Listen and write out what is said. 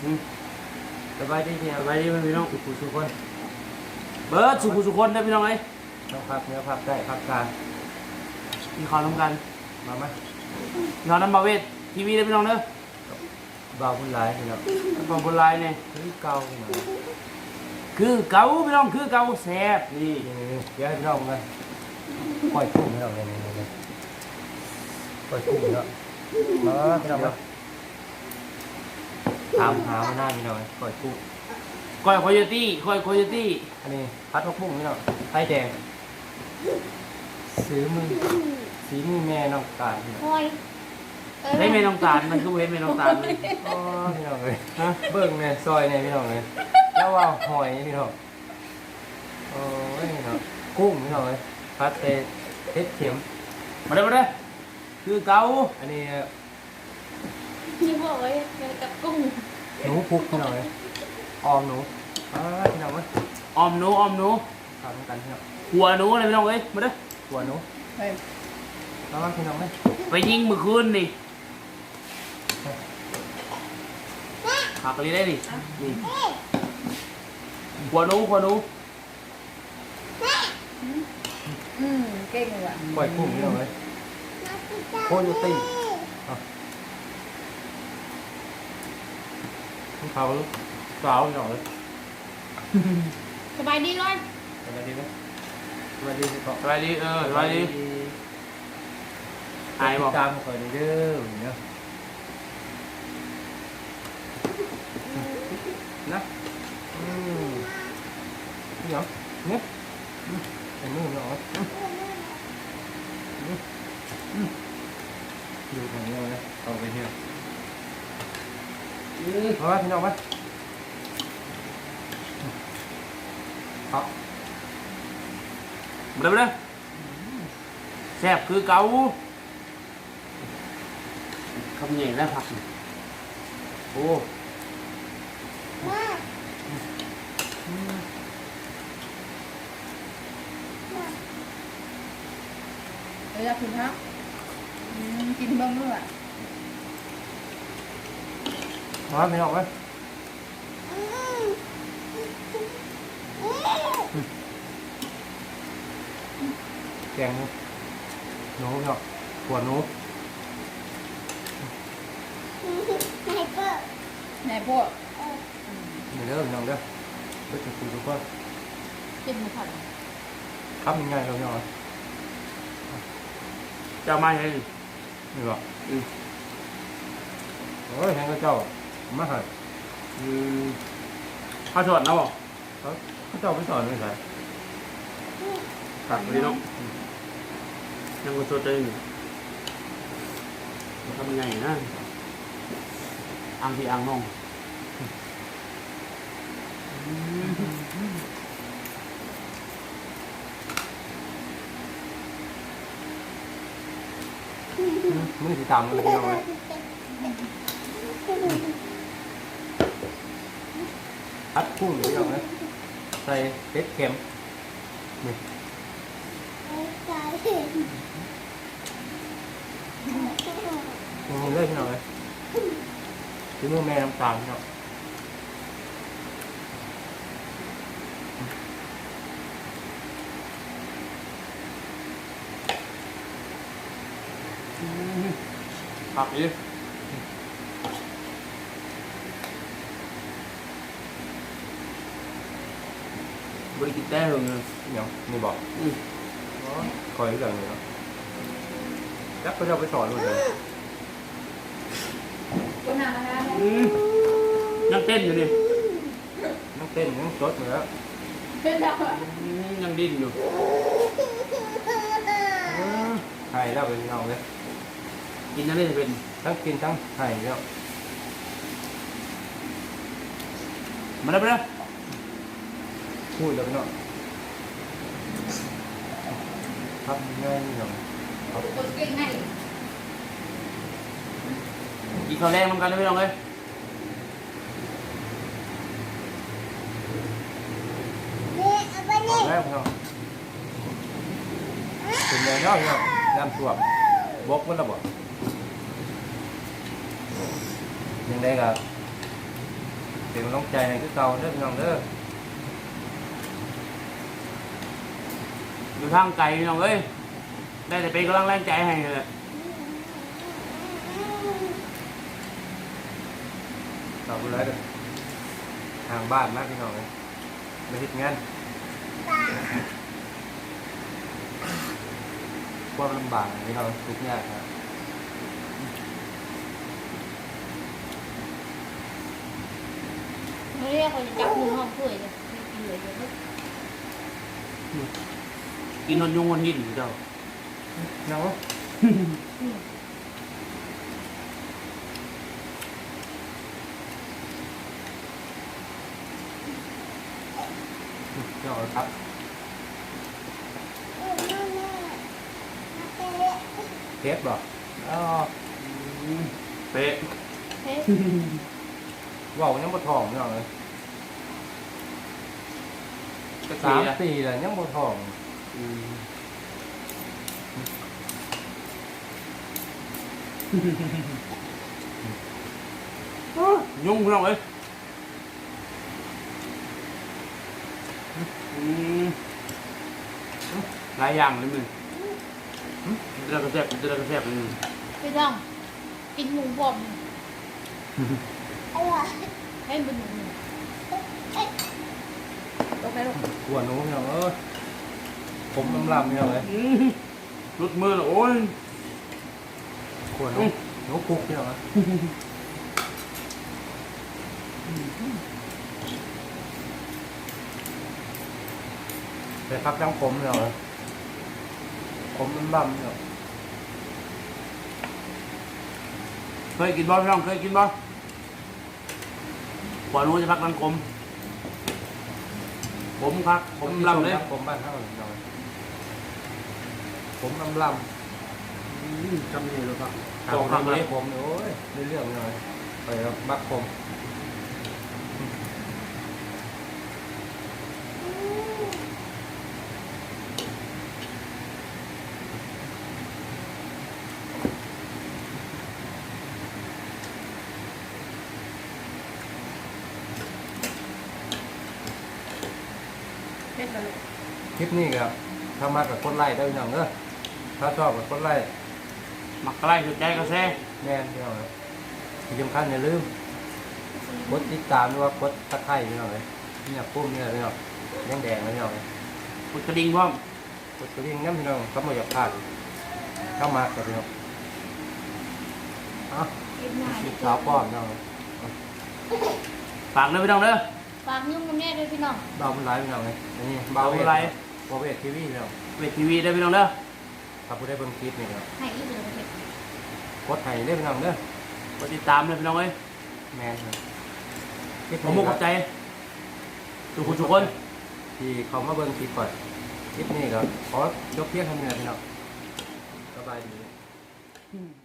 ອືມ ສະບາຍດີພີ່ນ້ອງ ສະບາຍດີພີ່ນ້ອງ ສູ່ຜູ້ສູ່ຄົນ ເບິດສູ່ຜູ້ສູ່ຄົນເດີພີ່ນ້ອງເອີຍ. ທັງພາກເໜືອ ພາກໃຕ້ ພາກກາງ ກິນເຂົ້ານຳກັນ ມາ ມາ ກິນເຂົ້ານຳບ່າວເວດທີວີເດີພີ່ນ້ອງເດີ. ບ່າວບຸນຫຼາຍພີ່ນ້ອງ ບ່າວບຸນຫຼາຍນີ້ ຄືເກົ່າພີ່ນ້ອງ ຄືເກົ່າພີ່ນ້ອງ ຄືເກົ່າ ແຊບນີ້. ນີ້ໆໆ ດຽວໃຫ້ພີ່ນ້ອງເບິ່ງ ກ້ອຍກຸ້ງພີ່ນ້ອງ ນີ້ໆໆ ກ້ອຍກຸ້ງເນາະ ມາພີ່ນ້ອງເນາະ. ຕາມຫາມານານພີ່ນ້ອງເອີຍ ກ້ອຍກຸ້ງ ກ້ອຍໂຄໂຍຕີ ກ້ອຍໂຄໂຍຕີ. ອັນນີ້ຜັດຜັກບຸ້ງພີ່ນ້ອງ ໄຂ່ແດງ ສີມື ສີມືແມ່ນ້ອງຕານພີ່ນ້ອງ ຫອຍ ເອີ ໃສແມ່ນ້ອງຕານ ມັນຄືບໍ່ເຫັນແມ່ນ້ອງຕານເລີຍ. ອໍ ພີ່ນ້ອງເອີຍ ຮະ ເບິ່ງແດ່ ຊ່ອຍແດ່ພີ່ນ້ອງເອີຍ ລາວວ່າຫອຍພີ່ນ້ອງ. ໂອ້ຍເນາະ ກຸ້ງພີ່ນ້ອງເອີຍ ຜັດໃສ່ເຫັດເຂັມ. ມາເດີ ມາເດີ ຄືເກົ່າ ອັນນີ້ ນີ້ບໍ່ເອີຍ ແມ່ນກັບກຸ້ງ ໜູພຸກພີ່ນ້ອງເອີຍ ອອມໜູ ອ່າ ພີ່ນ້ອງເອີຍ ອອມໜູ ອອມໜູ ເຂົ້ານຳກັນພີ່ນ້ອງ ຂົ້ວໜູນະພີ່ນ້ອງເອີຍ ມາເດີ ຂົ້ວໜູ ເອີ ເອົາມາພີ່ນ້ອງເອີຍ ໄປຍິງມື້ຄືນນີ້ ຄັກອີ່ຫຼີເດ້ນີ້ ນີ້ ຂົ້ວໜູ ຂົ້ວໜູ. ອືມ ເກັ່ງວ່ະ ກ້ອຍກຸ້ງພີ່ນ້ອງເອີຍ ໂຄໂຍຕີ ເອົາ ເຂົາສາວພີ່ນ້ອງເອີຍ. ສະບາຍດີກ່ອນ ສະບາຍດີເດີ ສະບາຍດີ ສະບາຍດີ ເອີ ສະບາຍດີ. ອາຍບໍ່ ຕິດຕາມຂ້ອຍເດີ ເດີ ເດີ ນະ ອືມ ອີຫຍັງ ນີ້ ອືມ ເອົາມືນີ້ອອກ ອືມ ອືມ ອືມ ຢູ່ທາງນີ້ເລີຍ ເຂົ້າໄປເຮັດ ອືມ ເອົາມາ ພີ່ນ້ອງມາ ເອົາ ມາເດີ ມາເດີ. ແຊບຄືເກົ່າ ຄຳໃຫຍ່ແລ້ວຜັກນີ້ ໂອ້ ເອີ ຢາກກິນຜັກ ອືມ ກິນເບິ່ງເດີ ມາ ພີ່ນ້ອງເອີຍ. ແກງໜູເນາະ ຂົ້ວໜູ ໃຫຍ່ໂພດ ນີ້ເດີພີ່ນ້ອງເດີ ເບິດທຸກຜູ້ທຸກຄົນ ກິນໝູເຂົາ ຄຳໃຫຍ່ເລີຍພີ່ນ້ອງ ເຈົ້າມາໃຫ້ ນີ້ບໍ່ ອືມ ໂອ້ຍ ເຫັນເຂົາເຈົ້າມາໃຫ້ ອືມ ເຂົາສອນເນາະ ເຂົາ ເຂົາເຈົ້າໄປສອນຢູ່ໃສ ຄັກດີເນາະ ອືມ ຍັງບໍ່ສົດເລີຍ ຄຳໃຫຍ່ນະ ອ່າງພີ່ອ່າງນ້ອງ. ມື້ຊິຕາມເລີຍພີ່ນ້ອງເອີຍ ຜັດກຸ້ງພີ່ນ້ອງເອີຍ ໃສ່ເຫັດເຂັມ ນີ້ ນີ້ເລີຍພີ່ນ້ອງເອີຍ ສີມືແມ່ນ້ອງຕານເນາະ ອືມ ຄັກອີ່ຫຼີ. ບໍ່ໄດ້ກິນແຕ່ເຫິງເລີຍ ຫຍັງ ນີ້ບໍ່ ອືມ ອໍ ຂ້ອຍຄືກັນເນາະ ຈັກເຂົາເຈົ້າໄປສອນຢູ່ໃສ ອືມ ຍັງເຕັ້ນຢູ່ນີ້ ຍັງເຕັ້ນ ຍັງສົດຢູ່ແລ້ວ ເຕັ້ນແລ້ວ ອືມ ຍັງດີ້ນຢູ່ ອືມ ໄຫ້ແລ້ວເປັນພີ່ນ້ອງເດ້ ກິນຈັ່ງໃດເປັນ ທັງກິນທັງໄຫ້ແລ້ວ ມາເດີ ມາເດີ ຫຸ້ຍແລ້ວພີ່ນ້ອງ ຄັບງ່າຍພີ່ນ້ອງ ກິນເຂົ້າແລງນຳກັນເດີພີ່ນ້ອງເອີຍ. ເອົາແລ້ວເນາະ ເປັນແນວນັ້ນເນາະ ນ້ຳຖ້ວມ ບົກໝົດແລ້ວບໍ່? ຈັ່ງໃດກໍ ເປັນກຳລັງໃຈໃຫ້ຄືເກົ່າເດີພີ່ນ້ອງເດີ. ຢູ່ທາງໄກພີ່ນ້ອງເອີຍ ໄດ້ແຕ່ເປັນກຳລັງແຮງໃຈໃຫ້ຫັ້ນແຫຼະ. ເຂົ້າບໍ່ໄດ້ເດີ ທາງບ້ານມາພີ່ນ້ອງເອີຍ. ມາເຮັດງານ ຄວາມລຳບາກນີ້ເນາະ ທຸກຍາກນະ. ມື້ນີ້ຂ້ອຍຊິຈັບມືຫ້ອງຖ້ວຍເລີຍ ກິນເລີຍເດີ. ກິນຮອດຍຸງຮອດຫີນເຈົ້າ. ເນາະ ອືມ ເຈົ້າຄັບ ເຜັດບໍ່? ອໍ ອືມ ເປະ ເຜັດ ເວົ້າຍັງບໍ່ທ້ອງພີ່ນ້ອງເອີຍ. ສາມປີແລ້ວຍັງບໍ່ທ້ອງ. ອືມ ຍຸງພີ່ນ້ອງເອີຍ. ອືມ ຫຼາຍຢ່າງເລີຍມື້ນີ້ ເປັນຕາກະແຊບ ເປັນຕາກະແຊບເລີຍມື້ນີ້. ໄປດອງ ກິນໝູບອມ ໃຫ້ມັນ ຕົກໄປລູກ. ຂົ້ວໜູພີ່ນ້ອງເອີຍ ຂົມລຳໆ ພີ່ນ້ອງເອີຍ. ອືມ ຫຼຸດມືແລ້ວ ໂອ້ຍ ຂົ້ວໜູ ອືມ ໜູຄຸກພີ່ນ້ອງເອີຍ. ໃສ່ຜັກດັງຂົມພີ່ນ້ອງເອີຍ ຂົມລຳໆ ພີ່ນ້ອງ. ເຄີຍກິນບໍ່ພີ່ນ້ອງ ເຄີຍກິນບໍ່? ຂົວໜູໃສ່ຜັກດັງຂົມ ຂົມຄັກ ຂົມລຳເລີຍ. ຜັກດັງຂົມບ້ານເຮົາພີ່ນ້ອງ ຂົມລຳໆ. ອືມ ຈຳນີ້ແລ້ວກໍ ຖ້າຜູ້ໃດມັກຂົມນີ້ ໂອ້ຍ ໄດ້ເລື່ອງເລີຍ ຂ້ອຍມັກຂົມ. ເຮັດແລ້ວລູກ. ຄລິບນີ້ກໍ ຖ້າມັກກໍກົດໄລ້ເດີພີ່ນ້ອງເດີ ຖ້າຊອບກໍກົດໄລ້ ມັກກໍໄລ້ ຖືກໃຈກໍແຊ. ແມ່ນພີ່ນ້ອງເອີຍ ທີ່ສຳຄັນຢ່າລືມກົດຕິດຕາມ ຫຼືວ່າກົດຕະໄຄພີ່ນ້ອງເອີຍ. ນີ້ ປຸ່ມນີ້ພີ່ນ້ອງ ແດງໆ ພີ່ນ້ອງເອີຍ ກົດກະດິ່ງພ້ອມ. ກົດກະດິ່ງນຳພີ່ນ້ອງ ຄັນບໍ່ຢາກພາດ ຖ້າມັກກໍພີ່ນ້ອງ. ເອົາ ລູກສາວປ້ອນພີ່ນ້ອງ. ຝາກເດີພີ່ນ້ອງເດີ ຝາກຍຸງນຳແດ່ເດີພີ່ນ້ອງ. ເບົາມັນຫຼາຍພີ່ນ້ອງເອີຍ ອັນນີ້ເບົາເວດ ເບົາເວດທີວີພີ່ນ້ອງ ເວດທີວີເດີພີ່ນ້ອງເດີ. ຖ້າຜູ້ໃດເບິ່ງຄລິບນີ້ກໍໃຫ້ອີກເດີ ກົດໃຫ້ເດີພີ່ນ້ອງເດີ ກົດຕິດຕາມເດີພີ່ນ້ອງເອີຍ. ແມ່ນ ຂອບມຸກຂອບໃຈທຸກຜູ້ທຸກຄົນທີ່ເຂົ້າມາເບິ່ງຄລິບຂ້ອຍ. ຄລິບນີ້ກໍຂໍຈົບພຽງເທົ່ານີ້ແຫຼະພີ່ນ້ອງ ສະບາຍດີ.